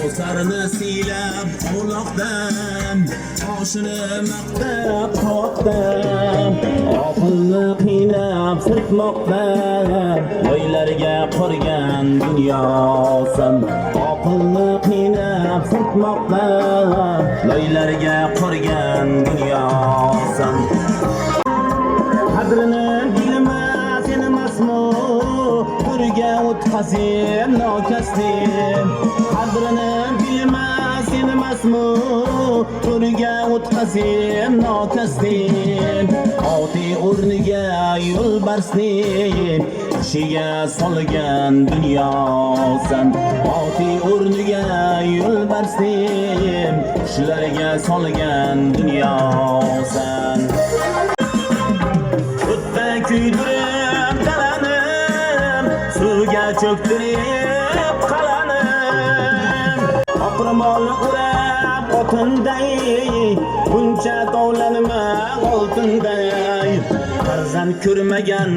Kavsarni siylab ovloqdan, oshini maqtab tovoqdan, oqilni qiynab sirtmoqdan, loylarga qorgan dunyosan. Oqilni qiynab sirtmoqdan, loylarga qorgan dunyosan. Qadrini bilmas emasmu, to'rga o'tqazib nokasning. Qadrini bilmas emasmu, to'rga o'tqazib nokasning. Oti o'rniga yo'lbarsning kishiga solgan dunyosan. Oti o'rniga yo'lbarsning kishilarga solgan dunyosan. O'tda kuydirib dalanim, suvga cho'ktirib qalanim. Oqrimol urab otinday, buncha tovlanma oltinday. Farzand ko'rmagan.